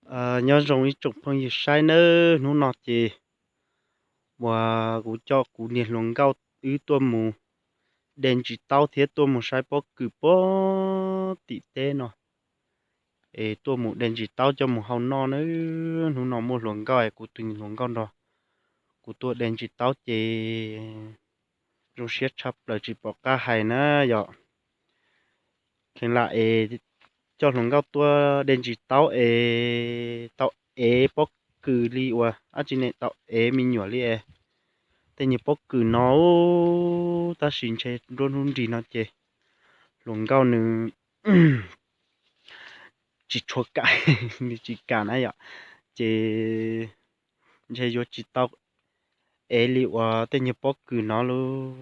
Nyob zoo ib tsoom phooj ywg saib nawb, hnub no ces uas kuv coj kuv niag hluas nkauj wb tuaj mus de ntsis taub thiab tuaj mus saib pob kws puag tim teb no, es tuaj mus de ntsis taub coj mus hau noj nawb. Hnub no muaj hluas nkauj es kuv tus hluas nkauj nrog kuv tuaj de ntsis taub ces zoo siab tshaj plaws tsis pom qab hais na yom. Kheev lam es coj hluas nkauj tuaj de ntsis taub es tau ev pob kws li uas dab tsi ne, tau ev me nyuam li es tej nyuag pob kws no, tab sis ntshe nruab hnub nrig no ces hluas nkauj nws tsis tshua kam, nws tsis kam na yom, ces ntshe yuav tsis tau ev li uas tej nyuag pob kws no lauj.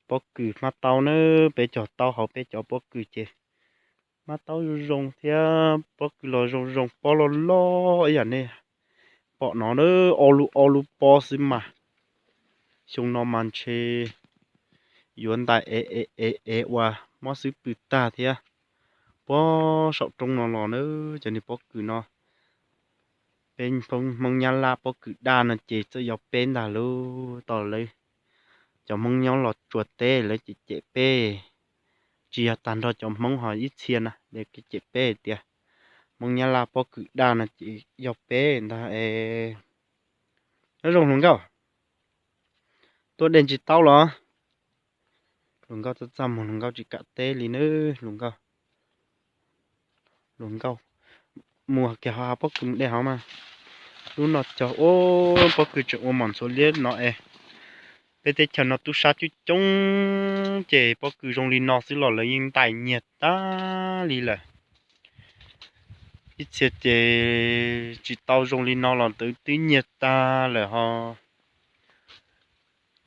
Pob kws hmab taub na, peb cog taub hauv peb cov pob kws ces hmab taub zoo zoo thiab pob kws los zoo zoo, pob loj loj ib yam nej pom no, o lub o lub pob xwb mas. Xyoo no mas ntshe yuav ntais ev ev ev uas mob xwb pw tag thiab. Puag saum roob no los na, cov niag pob kws no, peb Hmoob Nyab Laj pob kws daj no ces txawj yog peb ntag lauj. Tau lawv cov Hmoob nyob los tsuas teb lawv cem cem peb, tsis yog tag nrho cov Hmoob ho ib txhia na, lawv cem peb hais tias Hmoob Nyab Laj pob kws daj no ces yog peb ntag es. Nyob zoo hluas nkauj, tuaj de ntsis taub los? Hluas nkauj txaj txaj muag, hluas nkauj tsis kam teb li nawb hluas nkauj. Hluas nkauj mus kiag hauv hav pob kws mus de hauv mas. Lub no cog ua pob kws tseem ua mom ntxhuav liab no es. Peb teb chaws no tub sab coob coob ces pob kws zoo li no xwb los lawv yeej ntais nyiag tag li lawm. Ib txhia ces tsis tau zoo li no los twb twb nyiag tag lawm ho.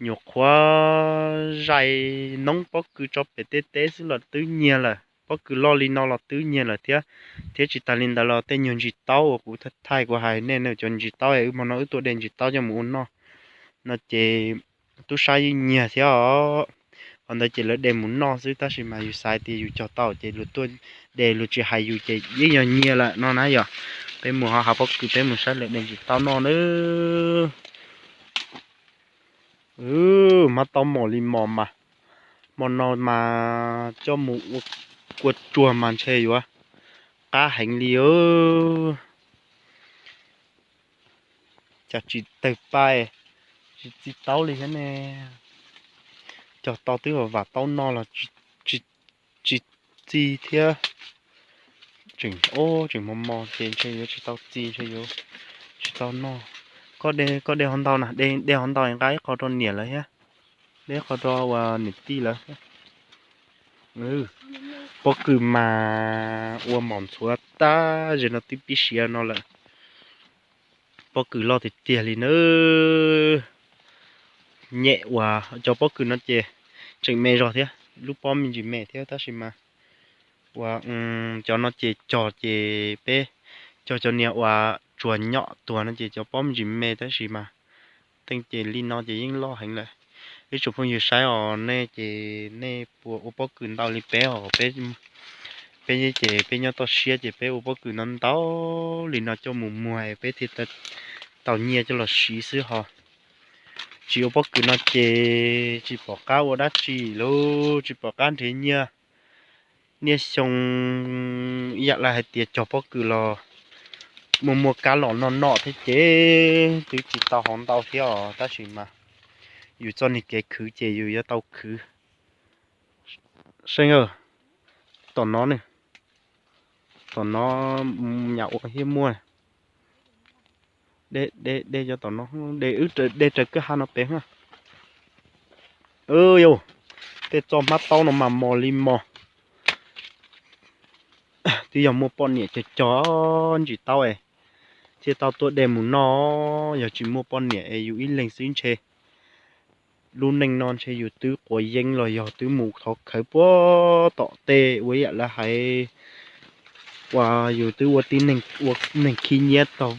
Nyuam qhuav zais noob pob kws tso pem tej teb xwb los twb nyiag lawm, pob kws loj li no los twb nyiag lawm thiab. Thiab tsis tas li ntawd los tej nyuag ntsis taub uas kuv thaij kuv hais nej no, cov ntsis taub es wb hmo no wb tuaj de ntsis taub coj mus ua noj no ces tub sab yeej nyiag thiab os. Qhov ntawd ces lawv de mus noj xwb tab sis mas yus xav tias yus cog tau ces luag tuaj de luag tsis hais yus ces yeej yog nyiag lawm no na yom. Peb mus ho hav pob kws peb mus saib lawv de ntsis taub noj nawb. Hmab taub mos li mos mas, hmo no mas coj mus ua kua tsuag mas ntshe yuav qab heev li. Cas tsis tawg paj, tsis txi taub li thiab ne. Cog tau twb vam vam taub noj los tsis txi thiab. Tseem, tseem mos mos ces ntshe yuav tsis tau txi, ntshe yuav tsis tau noj. Koj de hov ntau na, de hov ntau nqa ib qho rau niam lawv thiab, de ib qho rau uas niam tij lawv. Pob kws mas ua mom ntxhuav tag zem no twb pib siav no lawm. Pob kws loj tiag tiag li nawb. Nyem uas cov pob kws no ces tseem me zog thiab, lub pob me ntsis me thiab tab sis mas uas cov no ces cog ces peb cog cov niag uas tsuas nyom tuag no ces cov pob me ntsis me tab sis mas teej ces li no ces yeej loj heev lawm. Ib tsoom phooj ywg saib os, nej ces nej puas ua pob kws ntau li peb os? Peb ces peb nyob toj siab ces peb ua pob kws ntau ntau li no coj mus muag peb thiaj tau nyiaj coj los siv xwb ho. Tsis ua pob kws no ces tsis pom qab ua dab tsi lauj, tsis pom qab nrhiav nyiaj. Niaj xyoo ib yam li hais tias cog pob kws los muaj muaj kab los noj noj thiab ces twb tsis tau hov ntau thiab os tab sis mas yus txoj niag kev khwv ces yus yuav tau khwv. Seej, tom no ne, tom no nyam ua thiab muaj. De, de cov tom no, de, de raws kwj ha no pem. Yus, tej txoj hmab taub no mas mos li mos. Twb yog muaj poj niam cog cog ntsis taub es thiaj tau tuaj de mus noj. Yog tsis muaj poj niam es yus ib leeg xwb ntshe lub neej no ntshe yus twb quav yeeb los yog twb mus thov khawv puag tom tej ua ib yam li hais uas yus twb ua tib neeg, ua neeg khib nyiab tom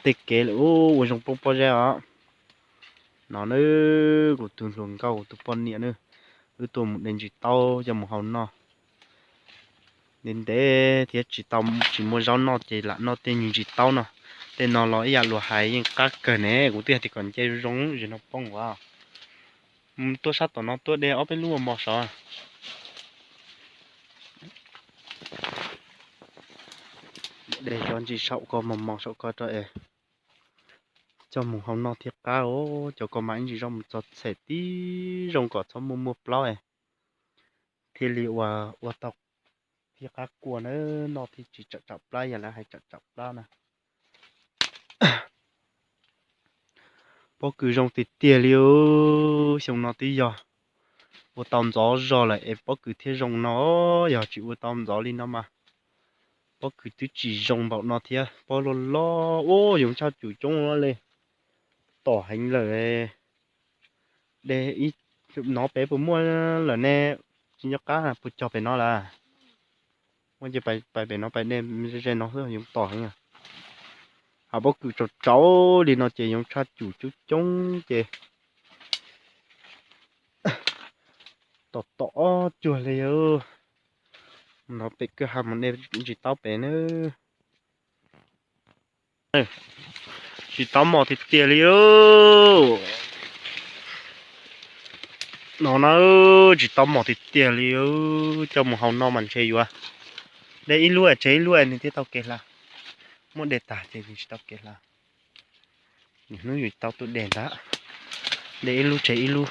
tej kev lawm ua zoo poob pob zeb os. No nawb, kuv tus hluas nkauj kuv tus poj niam nawb, wb tuaj mus de ntsis taub coj mus hau noj. Ntev ntev thiab tsis tau, tsis muaj zaub noj ces lam noj tej nyuag ntsis taub no. Tej no los ib yam luag hais yeej qab kawg ne, kuv twb hais tias kom nce zoo zoo zim no poob as. Tuaj sab tom no tuaj de ob peb lub mos mos saud. De cov ntsis saum ko mos mos saum ko rau es coj mus hau noj thiaj qab os. Cov ko mas ib ntsis zoj mus txog txhem tib zoo kom txhob muaj muaj plaub es thiaj li ua, ua tau thiaj qab kua na, noj thiaj tsis tsam tsam plab, yam lawv hais tsam tsam plab na. Pob kws zoo tiag tiag li, xyoo no twb yog ua tau ntxov zog lawm es pob kws thiaj zoo no, yog tsis ua tau ntxov li no mas pob kws twb tsis zoo npaum no thiab. Pob loj loj, ub, yoov tshaj cum coob li, tom heev lawm. De ib, no pem puas muaj lawm ne? Tsis nco qab, puas cog pem no lawm? Muaj ces pais pem no pais de ze ze no xwb, yoov tom heev. Hos pob kws tsaus tsaus li no ces yoov tshaj cum coob coob ces tom tom ob cuag li. No pem kwj ha mus de ntsis taub pem nawb. Tsis taub mos tiag tiag li. No na, tsis taub mos tiag tiag li. Coj mus hau no mas ntshe yuav de ib lub tseg ib lub nws thiaj tau kev hla. Muab de tag ces nws tsis tau kev hla. Niaj hnub yus tau tuaj de ntag, de ib lub tseg ib lub.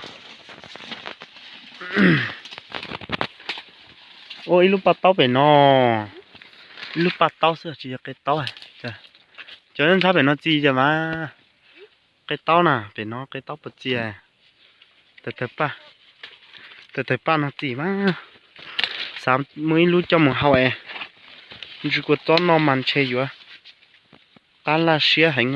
Ua ib lub paj taub pem no, ib lub paj taub xwb tsis yog qe taub. Cov ntxhab pem no txi cas mas qe taub na, pem no qe taub puas txi. Tawg tawg paj, tawg tawg paj no txi mas. Xav muaj ib lub coj mus hau es ntsw kua txob noj mas ntshe yuav qab laj siab heev.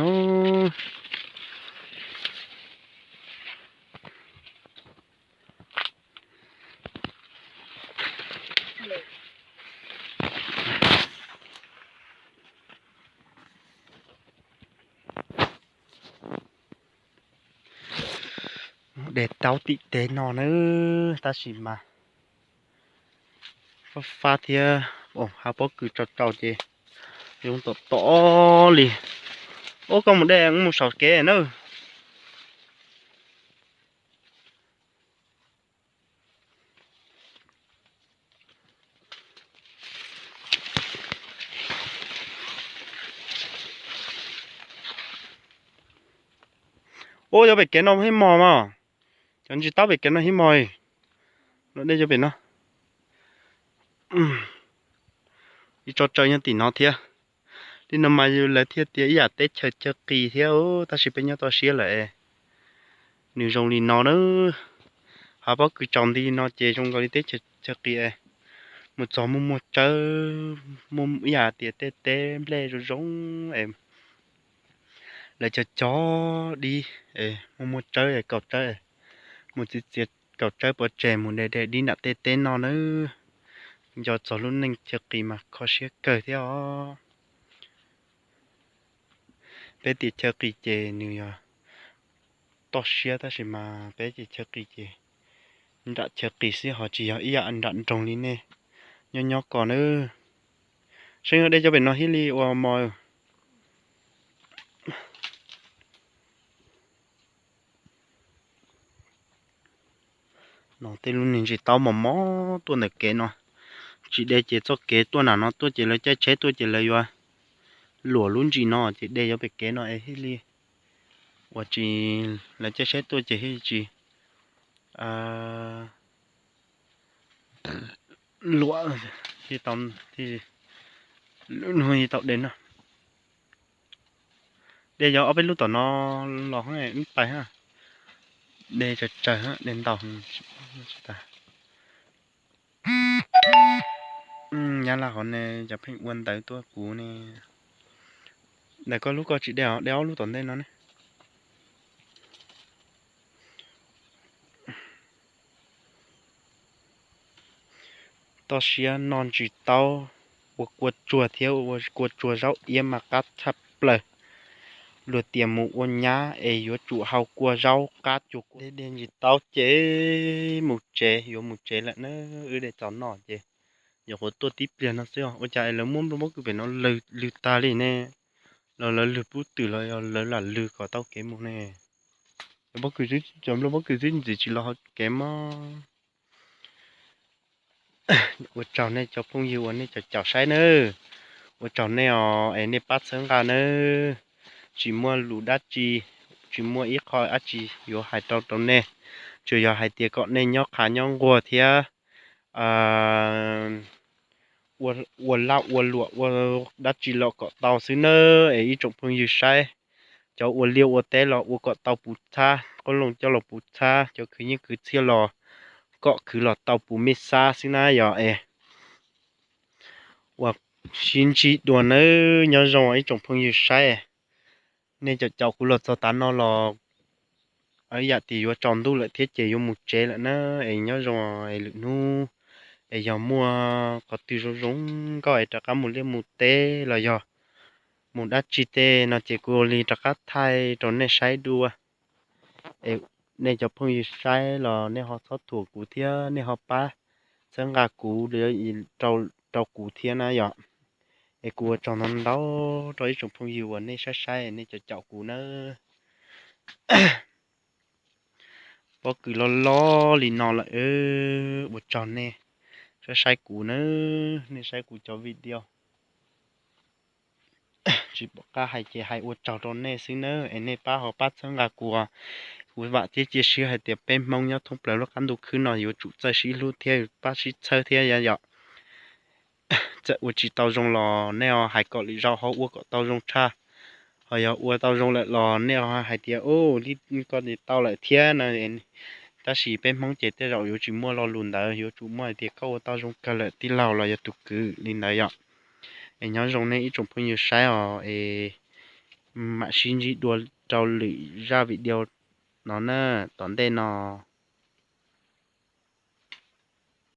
De taub tim teb no na, tab sis mas fab fab thiab, hab pob kws tsaus tsaus ces yoov tom tom li. Ub, koj mus de mus saum kev na. Ub, cov pem kev no hib mos mas, cov ntsis taub pem kev no hib mos. Los de cov pem no. Ib tso tsawv nyob tim no thiab. Li no mas yus lawv thiaj tias ib yam teb chaws chaw qis thiab, tab sis peb nyob toj siab lawm es nws zoo li no na. Hab pob kws tsaus nti no ces zoo nkaus li teb chaws chaw qis es mus txog muaj muaj tsawb, muaj ib yam tias tej teb nplej zoo zoo es lawv cog cog dib es muaj muaj tsawb es kaum tsawb, mus txiav txiav kaum tsawb pov tseg mus de de dib nram tej teb no na. Nco txog lub neej chaw qis mas kho siab kawg thiab os. Peb tias chaw qis ces nws yog toj siab tab sis mas peb ces chaw qis ces nram chaw qis xwb ho tsis yog ib yam nram nroog li nej nyob nyob ko na. Seej, de cov pem no thiaj li ua mos. No tej lub niag ntsis taub mos mos tuaj ntawm kev no, tsis de ces txoj kev tuaj nram no tuaj ces lawv caij tsheb tuaj ces lawv yuav luam lub ntsis no ces de cov pem kev no es thiaj li, ua tsis, lawv caij tsheb tuaj ces thiaj tsis luam, thiaj tau, thiaj tau de no. De yog ob peb lub tom no los wb pais ha. De tsawg tsawg, de ntau. Nyab Laj qhov ne cov pheej ua ntawv tuaj kuv ne. Ntawm koj lub koj tsis de os, de ob lub tom ntej no ne. Toj siab noj ntsis taub, ua kua tsuag thiab ua kua tsuag zaub iab mas qab tshaj plaws. Luag tias mus ua nyab es yuav tsum hau kua zaub qab cuag kua. De ntsis taub ces mus tsev, yuav mus tsev lawm na. Wb de txaus noj ces Nyuam qhuav tuaj tib pliag no xwb os, ua cas es lawv muab nplooj pob kws pem no lwg tag li ne? Los lawv lwg pub twm los yog lawv lam lwg kom tau kev mus ne? Cov pob kws, cov nplooj pob kws twb ntxiv tsis los kev mog. Ua tsaug nej cov phooj ywg uas nej caum caum saib nawb. Ua tsaug nej os, es nej pab txhawb nqa nawb. Tsis muaj lus dab tsi, tsis muaj ib qho dab tsi yuav hais rau rau nej, tsuas yog hais tias kom nej nyob qhav nyob nquag thiab ua laj ua luam ua dab tsi los kom tau xwb nawb, es ib tsoom phooj ywg saib. Cov ua liaj ua teb los ua kom tau puv txhab, qoob loo coj los puv txhab, cov khwv nyiaj khwv txiaj los kom khwv los tau puv mej xab xwb na yog es. Ua sib ntsib dua nawb, nyob zoo ib tsoom phooj ywg saib. Nej caum caum kuv los txog tav no los yam tias yuav tsaus ntuj lawm thiab ces yuav mus tsev lawm na, es nyob zoo es lwm hnub es yog muaj qhov twg zoo zoo nkauj es rov qab mus liaj mus teb los yog mus dab tsi tej no ces kuv ua li rov qab thaij rau nej saib dua. Es nej cov phooj ywg saib los nej ho txhob thuam kuv thiab nej ho pab txhawb nqa kuv rau kuv thiab na yom. Es kuv ua tsaug ntau ntau rau ib tsoom phooj ywg uas nej saib saib nej caum caum kuv nawb. Pob kws loj loj li no lawm, ua tsaug nej saib saib kuv nawb, nej saib kuv cov video. Tsis pom qab hais ces hais ua tsaug rau nej xwb nawb, es nej pab ho pab txhawb nqa kuv. Kuv vam thiab cia siab hais tias peb Hmoob nyob thoob plaws lub qab ntuj khwb no yuav tsum txawj sib hlub thiab pab sib txhawb thiab yom. Txawm ua tsis tau zoo los nej hais kom lwm zaus ho ua kom tau zoo tshaj. Ho yog ua tau zoo lawm los nej hais tias, u, li koj tau lawm thiab no. Tab sis peb Hmoob ces tej zaum yuav tsis muaj lo lus ntawd, yuav tsum muaj hais tias koj ua tau zoo kawg lawm tij laug los yog tus kwv li ntawd yom. Es nyob zoo nej ib tsoom phooj ywg saib os, es mam sib ntsib dua rau lwm zaj video no na, tom ntej no.